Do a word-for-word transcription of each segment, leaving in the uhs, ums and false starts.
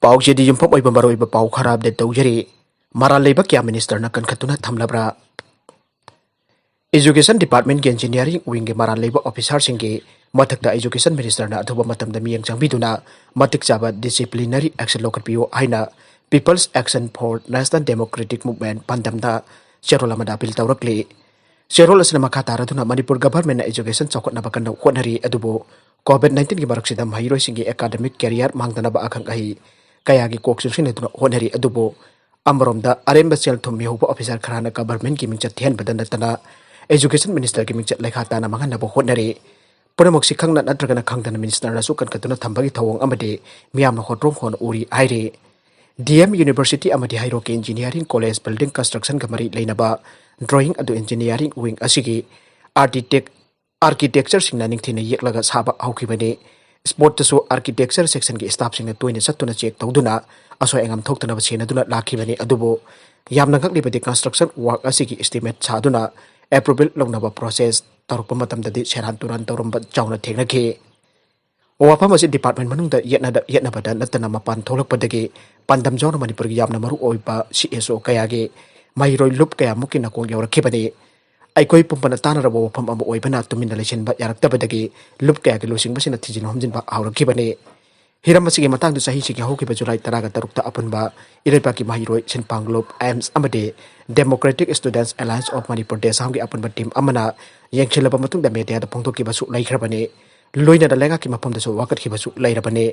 ꯄꯥꯎꯆꯦꯗꯤ ꯌꯨꯝꯐꯝ ꯑꯣꯏꯕ ꯃꯔꯨꯑꯣꯏꯕ ꯄꯥꯎ ꯈꯔ ꯑꯞꯗꯦꯠ ꯇꯧꯖꯔꯤ꯫ ꯃꯔꯥꯜ ꯂꯩꯕ ꯀꯌꯥ ꯃꯤꯅꯤꯁꯇꯔꯅ ꯀꯟꯈꯠꯇꯨꯅ ꯊꯝꯂꯕ꯭ꯔꯥ? ꯏꯖꯨꯀꯦꯁꯟ ꯗꯤꯄꯥꯔꯠꯃꯦꯟꯒꯤ ꯏꯟꯖꯤꯅꯤꯌꯥꯔꯤꯡ ꯋꯤꯡꯒꯤ ꯃꯔꯥꯜ ꯂꯩꯕ ꯑꯣꯐꯤꯁꯥꯔꯁꯤꯡꯒꯤ ꯃꯊꯛꯇ ꯏꯖꯨꯀꯦꯁꯟ ꯃꯤꯅꯤꯁꯇꯔꯅ ꯑꯊꯨꯕ ꯃꯇꯝꯗ ꯃꯤꯠꯌꯦꯡ ꯆꯪꯕꯤꯗꯨꯅ ꯃꯇꯤꯛ ꯆꯥꯕ ꯗꯤꯁꯤꯄ꯭ꯂꯤꯅꯔꯤ ꯑꯦꯛꯁꯟ ꯂꯧꯈꯠꯄꯤꯌꯨ ꯍꯥꯏꯅ People's Action for National Democratic Movement ꯄꯥꯟꯗꯝꯗ ꯆꯦꯔꯣꯜ ꯑꯃꯗ ꯑꯄꯤꯜ ꯇꯧꯔꯛꯂꯤ꯫ ꯆꯦꯔꯣꯜ ꯑꯁꯤꯅ ꯃꯈꯥ ꯇꯥꯔꯗꯨꯅ ꯃꯅꯤꯄꯨꯔ ꯒꯚꯔꯟꯃꯦꯟꯠꯅ ꯏꯖꯨꯀꯦꯁꯟ ꯆꯥꯎꯈꯠꯅꯕ ꯀꯟꯅ ꯍꯣꯠꯅꯔꯤ, ꯑꯗꯨꯕꯨ ꯀꯣꯚꯤꯗ ꯅꯥꯏꯟꯇꯤꯟꯒꯤ ꯃꯔꯛꯁꯤꯗ ꯃꯍꯩꯔꯣꯏꯁꯤꯡꯒꯤ ꯑꯦꯀꯥꯗꯃꯤꯛ ꯀꯦꯔꯤꯌꯔ ꯃꯥꯡꯗꯅꯕ ꯑꯈꯪ ꯑꯍꯩ ꯀꯌꯥꯒꯤ ꯀꯣꯛ ꯆꯨꯡꯁꯤꯟꯅꯗꯨꯅ ꯍꯣꯠꯅꯔꯤ꯫ ꯑꯗꯨꯕꯨ ꯑꯃꯔꯣꯝꯗ ꯑꯔꯦꯝꯕ ꯁꯦꯜ ꯊꯨꯝ ꯃꯤꯍꯧꯕ ꯑꯣꯐꯤꯁꯥꯔ ꯈꯔꯅ ꯒꯚꯔꯟꯃꯦꯟꯠꯀꯤ ꯃꯤꯡꯆꯠ ꯊꯤꯍꯟꯕꯗ ꯅꯠꯇꯅ ꯏꯖꯨꯀꯦꯁꯟ ꯃꯤꯅꯤꯁꯇꯔꯒꯤ ꯃꯤꯡꯆꯠ ꯂꯩꯈꯥ ꯇꯥꯅ ꯃꯥꯡꯍꯟꯅꯕ ꯍꯣꯠꯅꯔꯤ꯫ ꯄꯨꯝꯅꯃꯛꯁꯤ ꯈꯪꯅ ꯅꯠꯇ꯭ꯔꯒꯅ ꯈꯪꯗꯅ ꯃꯤꯅꯤꯁꯇꯔꯅꯁꯨ ꯀꯟꯈꯠꯇꯨꯅ ꯊꯝꯕꯒꯤ ꯊꯧꯑꯣꯡ ꯑꯃꯗꯤ ꯃꯤꯌꯥꯝꯅ ꯍꯣꯠꯇ꯭ꯔꯣꯡ ꯍꯣꯟꯅ ꯎꯔꯤ ꯍꯥꯏꯔꯤ꯫ ꯗꯤ ꯑꯦꯝ ꯌꯨꯅꯤꯚꯔꯁꯤꯇꯤ ꯑꯃꯗꯤ ꯍꯩꯔꯣꯛꯀꯤ ꯏꯟꯖꯤꯅꯤꯌꯥꯔꯤꯡ ꯀꯣꯂꯦꯖ ꯕꯤꯜꯗꯤꯡ ꯀꯟꯁꯇ꯭ꯔꯛꯁꯟꯒ ꯃꯔꯤ ꯂꯩꯅꯕ ꯗ꯭ꯔꯣꯌꯤꯡ ꯑꯗꯨ ꯏꯟꯖꯤꯅꯤꯌꯥꯔꯤꯡ ꯋꯤꯡ ꯑꯁꯤꯒꯤ ꯑꯥꯔꯀꯤꯇꯦꯛ ꯑꯥꯔꯀꯤꯇꯦꯛꯆꯔꯁꯤꯡꯅ ꯅꯤꯡꯊꯤꯅ ꯌꯦꯛꯂꯒ ꯁꯥꯕ ꯍꯧꯈꯤꯕꯅꯤ꯫ ꯁ꯭ꯄꯣꯠꯇꯁꯨ ꯑꯥꯔꯀꯤꯇꯦꯛꯆꯔ ꯁꯦꯛꯁꯟꯒꯤ ꯁ꯭ꯇꯥꯐꯁꯤꯡꯅ ꯇꯣꯏꯅ ꯆꯠꯇꯨꯅ ꯆꯦꯛ ꯇꯧꯗꯨꯅ ꯑꯁꯣꯏ ꯑꯉꯥꯝ ꯊꯣꯛꯇꯅꯕ ꯁꯦꯟꯅꯗꯨꯅ ꯂꯥꯛꯈꯤꯕꯅꯤ꯫ ꯑꯗꯨꯕꯨ ꯌꯥꯝꯅ ꯉꯛꯂꯤꯕꯗꯤ ꯀꯟꯁꯇ꯭ꯔꯛꯁꯟ ꯋꯥꯔꯛ ꯑꯁꯤꯒꯤ ꯏꯁꯇꯤꯃꯦꯠ ꯁꯥꯗꯨꯅ ꯑꯦꯄ꯭ꯔꯨꯚꯦꯜ ꯂꯧꯅꯕ ꯄ꯭ꯔꯣꯁꯦꯁ ꯇꯧꯔꯛꯄ ꯃꯇꯝꯗꯗꯤ ꯁꯦꯔꯥꯟ ꯇꯨꯔꯥꯟ ꯇꯧꯔꯝꯕ ꯆꯥꯎꯅ ꯊꯦꯡꯅꯈꯤ꯫ ꯋꯥꯐꯝ ꯑꯁꯤ ꯗꯤꯄꯥꯔꯠꯃꯦꯟ ꯃꯅꯨꯡꯗ ꯌꯦꯠꯅꯗ-, ꯌꯦꯠꯅꯕꯗ ꯅꯠꯇꯅ ꯃꯄꯥꯟ ꯊꯣꯛꯂꯛꯄꯗꯒꯤ ꯄꯥꯟꯗꯝ ꯌꯥꯎꯅ ꯃꯅꯤꯄꯨꯔꯒꯤ ꯌꯥꯝꯅ ꯃꯔꯨ ꯑꯣꯏꯕ ꯁꯤ ꯑꯦꯁ ꯑꯣ ꯀꯌꯥꯒꯤ ꯃꯍꯩꯔꯣꯏ ꯂꯨꯞ ꯀꯌꯥꯃꯨꯛꯀꯤ ꯅꯥꯀꯣꯡ ꯌꯧꯔꯛꯈꯤꯕꯅꯤ꯫ ꯑꯩꯈꯣꯏ ꯄꯨꯝꯕꯅ ꯇꯥꯟꯅꯔꯕ ꯋꯥꯐꯝ ꯑꯃ ꯑꯣꯏꯕꯅ ꯇꯨꯃꯤꯟꯅ ꯂꯩꯁꯤꯟꯕ ꯌꯥꯔꯛꯇꯕꯗꯒꯤ ꯂꯨꯞ ꯀꯌꯥꯒꯤ ꯂꯨꯆꯤꯡꯕꯁꯤꯡꯅ ꯊꯤꯖꯤꯟ ꯍꯨꯝꯖꯤꯟꯕ ꯍꯧꯔꯛꯈꯤꯕꯅꯤ꯫ ꯍꯤꯔꯝ ꯑꯁꯤꯒꯤ ꯃꯇꯥꯡꯗ ꯆꯍꯤꯁꯤꯒꯤ ꯍꯧꯈꯤꯕ ꯖꯨꯂꯥꯏ ꯇꯔꯥꯒ ꯇꯔꯨꯛꯇ ꯑꯄꯨꯟꯕ ꯏꯔꯩꯄꯥꯛꯀꯤ ꯃꯍꯩꯔꯣꯏ ꯁꯤꯟꯄꯥꯡ ꯂꯨꯞ, ꯑꯦꯝꯁ ꯑꯃꯗꯤ Democratic Students Alliance of Manipur ꯗꯦꯁꯥꯝꯒꯤ ꯑꯄꯨꯟꯕ ꯇꯤꯝ ꯑꯃꯅ ꯌꯦꯡꯁꯤꯜꯂꯕ ꯃꯇꯨꯡꯗ ꯃꯦꯗꯤꯌꯥꯗ ꯐꯣꯡꯗꯣꯛꯈꯤꯕꯁꯨ ꯂꯩꯈ꯭ꯔꯕꯅꯤ꯫ ꯂꯣꯏꯅꯅ ꯂꯩꯉꯥꯛꯀꯤ ꯃꯐꯝꯗꯁꯨ ꯋꯥꯀꯠꯈꯤꯕꯁꯨ ꯂꯩꯔꯕꯅꯤ꯫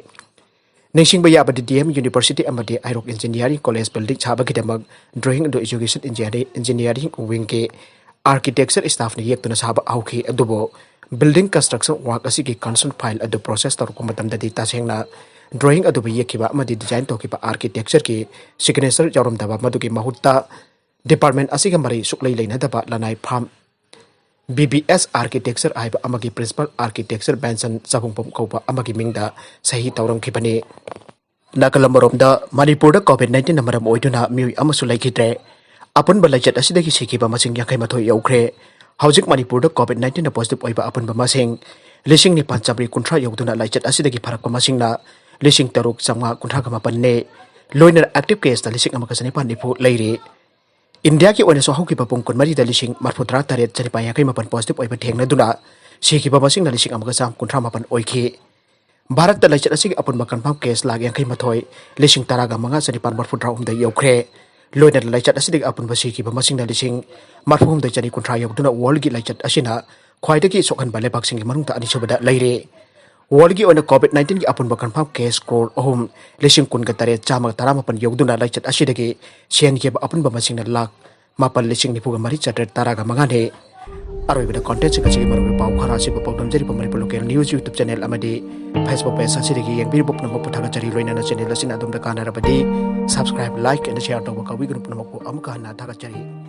ꯅꯤꯡꯁꯤꯡꯕ ꯌꯥꯕꯗꯤ, ꯗꯤ ꯑꯦꯝ ꯌꯨꯅꯤꯚꯔꯁꯤꯇꯤ ꯑꯃꯗꯤ ꯍꯩꯔꯣꯛ ꯏꯟꯖꯤꯅꯤꯌꯥꯔꯤꯡ ꯀꯣꯂꯦꯖ ꯕꯤꯜꯗꯤꯡ ꯁꯥꯕꯒꯤꯗꯃꯛ ꯗ꯭ꯔꯣꯌꯤꯡ ꯑꯗꯨ ꯏꯖꯨꯀꯦꯁꯟ ꯏꯟꯖꯤꯅꯤꯌꯥꯔꯤꯡ, ꯏꯟꯖꯤꯅꯤꯌꯥꯔꯤꯡ ꯋꯤꯡꯒꯤ ꯑꯥꯔꯀꯤꯇꯦꯛꯆꯔ ꯁ꯭ꯇꯥꯐꯅ ꯌꯦꯛꯇꯨꯅ ꯁꯥꯕ ꯍꯧꯈꯤ꯫ ꯑꯗꯨꯕꯨ ꯕꯤꯜꯗꯤꯡ ꯀꯟꯁꯇ꯭ꯔꯛꯁꯟ ꯋꯥꯔꯛ ꯑꯁꯤꯒꯤ ꯀꯟꯁꯔꯟ ꯐꯥꯏꯜ ꯑꯗꯨ ꯄ꯭ꯔꯣꯁꯦꯁ ꯇꯧꯔꯛꯄ ꯃꯇꯝꯗꯗꯤ ꯇꯁꯦꯡꯅ ꯗ꯭ꯔꯣꯌꯤꯡ ꯑꯗꯨꯕꯨ ꯌꯦꯛꯈꯤꯕ ꯑꯃꯗꯤ ꯗꯤꯖꯥꯏꯟ ꯇꯧꯈꯤꯕ ꯑꯥꯔꯀꯤꯇꯦꯛꯆꯔꯒꯤ ꯁꯤꯒꯅꯦꯆꯔ ꯌꯥꯎꯔꯝꯗꯕ, ꯃꯗꯨꯒꯤ ꯃꯍꯨꯠꯇ ꯗꯤꯄꯥꯔꯠꯃꯦꯟ ꯑꯁꯤꯒ ꯃꯔꯤ ꯁꯨꯛꯂꯩ ꯂꯩꯅꯗꯕ ꯂꯅꯥꯏ ꯐꯥꯝ ꯕꯤ ꯕꯤ ꯑꯦꯁ ꯑꯥꯔꯀꯤꯇꯦꯛꯆꯔ ꯍꯥꯏꯕ ꯑꯃꯒꯤ ꯄ꯭ꯔꯤꯟꯁꯤꯄꯥꯜ ꯑꯥꯔꯀꯤꯇꯦꯛꯆꯔ ꯕꯦꯟꯁꯟ ꯆꯕꯨꯡꯕꯝ ꯀꯧꯕ ꯑꯃꯒꯤ ꯃꯤꯡꯗ ꯁꯍꯤ ꯇꯧꯔꯝꯈꯤꯕꯅꯤ꯫ ꯅꯥꯀꯜ ꯑꯃꯔꯣꯝꯗ, ꯃꯅꯤꯄꯨꯔꯗ ꯀꯣꯚꯤꯗ ꯅꯥꯏꯟꯇꯤꯟꯅ ꯃꯔꯝ ꯑꯣꯏꯗꯨꯅ ꯃꯤꯑꯣꯏ ꯑꯃꯁꯨ ꯂꯩꯈꯤꯗ꯭ꯔꯦ꯫ ꯑꯄꯨꯟꯕ ꯂꯥꯏꯆꯠ ꯑꯁꯤꯗꯒꯤ ꯁꯤꯈꯤꯕ ꯃꯁꯤꯡ ꯌꯥꯡꯈꯩ ꯃꯥꯊꯣꯏ ꯌꯧꯈ꯭ꯔꯦ꯫ ꯍꯧꯖꯤꯛ ꯃꯅꯤꯄꯨꯔꯗ ꯀꯣꯚꯤꯗ ꯅꯥꯏꯟꯇꯤꯟꯅ ꯄꯣꯖꯤꯇꯤꯚ ꯑꯣꯏꯕ ꯑꯄꯨꯟꯕ ꯃꯁꯤꯡ ꯂꯤꯁꯤꯡ ꯅꯤꯄꯥꯟ ꯆꯥꯃꯔꯤ ꯀꯨꯟꯊ꯭ꯔꯥ ꯌꯧꯗꯨꯅ ꯂꯥꯏꯆꯠ ꯑꯁꯤꯗꯒꯤ ꯐꯔꯛꯄ ꯃꯁꯤꯡꯅ ꯂꯤꯁꯤꯡ ꯇꯔꯨꯛ ꯆꯥꯝꯃꯉꯥ ꯀꯨꯟꯊ꯭ꯔꯥꯒ ꯃꯥꯄꯟꯅꯦ꯫ ꯂꯣꯏꯅꯅ active caseꯇ ꯂꯤꯁꯤꯡ ꯑꯃꯒ ꯆꯅꯤꯄꯥꯟ ꯅꯤꯐꯨ ꯂꯩꯔꯤ꯫ ꯏꯟꯗꯤꯌꯥꯒꯤ ꯑꯣꯏꯅꯁꯨ ꯍꯧꯈꯤꯕ ꯄꯨꯡ ꯀꯨꯟꯃꯔꯤꯗ ꯂꯤꯁꯤꯡ ꯃꯔꯐꯨ ꯇꯔꯥ ꯇꯔꯦꯠ ꯆꯅꯤꯄꯥꯟ ꯌꯥꯡꯈꯩ ꯃꯥꯄꯟ positive ꯑꯣꯏꯕ ꯊꯦꯡꯅꯗꯨꯅ ꯁꯤꯈꯤꯕ ꯃꯁꯤꯡꯅ ꯂꯤꯁꯤꯡ ꯑꯃꯒ ꯆꯥꯝꯃ ꯀꯨꯟꯊ꯭ꯔꯥ ꯃꯥꯄꯟ ꯑꯣꯏꯈꯤ꯫ ꯚꯥꯔꯠꯇ ꯂꯥꯏꯆꯠ ꯑꯁꯤꯒꯤ ꯑꯄꯨꯟꯕ confirm case ꯂꯥꯈ ꯌꯥꯡꯈꯩ ꯃꯥꯊꯣꯏ, ꯂꯤꯁꯤꯡ ꯇꯔꯥꯒ ꯃꯉꯥ ꯆꯅꯤꯄꯥꯟ ꯃꯔꯐꯨ ꯇꯔꯥ ꯍꯨꯝꯗꯣꯏ ꯌꯧꯈ꯭ꯔꯦ꯫ ꯂꯣꯏꯅꯅ ꯂꯥꯏꯆꯠ ꯑꯁꯤꯗꯒꯤ ꯑꯄꯨꯟꯕ ꯁꯤꯈꯤꯕ ꯃꯁꯤꯡꯅ ꯂꯤꯁꯤꯡ ꯃꯔꯐꯨ ꯍꯨꯝꯗꯣꯏ ꯆꯅꯤ ꯀꯨꯟꯊ꯭ꯔꯥ ꯌꯧꯗꯨꯅ worldꯒꯤ ꯂꯥꯏꯆꯠ ꯑꯁꯤꯅ ꯈ꯭ꯋꯥꯏꯗꯒꯤ ꯁꯣꯛꯍꯟꯕ ꯂꯩꯕꯥꯛꯁꯤꯡꯒꯤ ꯃꯅꯨꯡꯗ ꯑꯅꯤꯁꯨꯕꯗ ꯂꯩꯔꯦ꯫ Worldꯒꯤ ꯑꯣꯏꯅ COVID nineteenꯒꯤ ꯑꯄꯨꯟꯕ confirm case ꯀ꯭ꯔꯣꯔ ꯑꯍꯨꯝ ꯂꯤꯁꯤꯡ ꯀꯨꯟꯒ ꯇꯔꯦꯠ ꯆꯥꯝꯃꯒ ꯇꯔꯥꯃꯥꯄꯟ ꯌꯧꯗꯨꯅ ꯂꯥꯏꯆꯠ ꯑꯁꯤꯗꯒꯤ ꯁꯤꯍꯟꯈꯤꯕ ꯑꯄꯨꯟꯕ ꯃꯁꯤꯡꯅ ꯂꯥꯈ ꯃꯥꯄꯟ ꯂꯤꯁꯤꯡ ꯅꯤꯐꯨꯒ ꯃꯔꯤ ꯆꯥꯇ꯭ꯔꯦꯠ ꯇꯔꯥꯒ ꯃꯉꯥꯅꯤ꯫ ꯑꯔꯣꯏꯕꯗ content ꯁꯤꯡ ꯑꯁꯤꯒꯤ ꯃꯔꯨꯑꯣꯏꯕ ꯄꯥꯎ ꯈꯔ ꯑꯁꯤꯕꯨ ꯄꯥꯎꯗꯝꯖꯔꯤꯕ Manipur local news YouTube channel ꯑꯃꯗꯤ Facebook page ꯑꯁꯤꯗꯒꯤ ꯌꯦꯡꯕꯤꯔꯤꯕ ꯄꯨꯝꯅꯃꯛꯄꯨ ꯊꯥꯒꯠꯆꯔꯤ꯫ ꯂꯣꯏꯅꯅ channel ꯑꯁꯤꯅ ꯑꯗꯣꯝꯗ ꯀꯥꯟꯅꯔꯕꯗꯤ subscribe, like and share ꯇꯧꯕ ꯀꯥꯎꯕꯤꯒꯅꯨ꯫ ꯄꯨꯝꯅꯃꯛꯄꯨ ꯑꯃꯨꯛꯀ ꯍꯟꯅ ꯊꯥꯒꯠꯆꯔꯤ꯫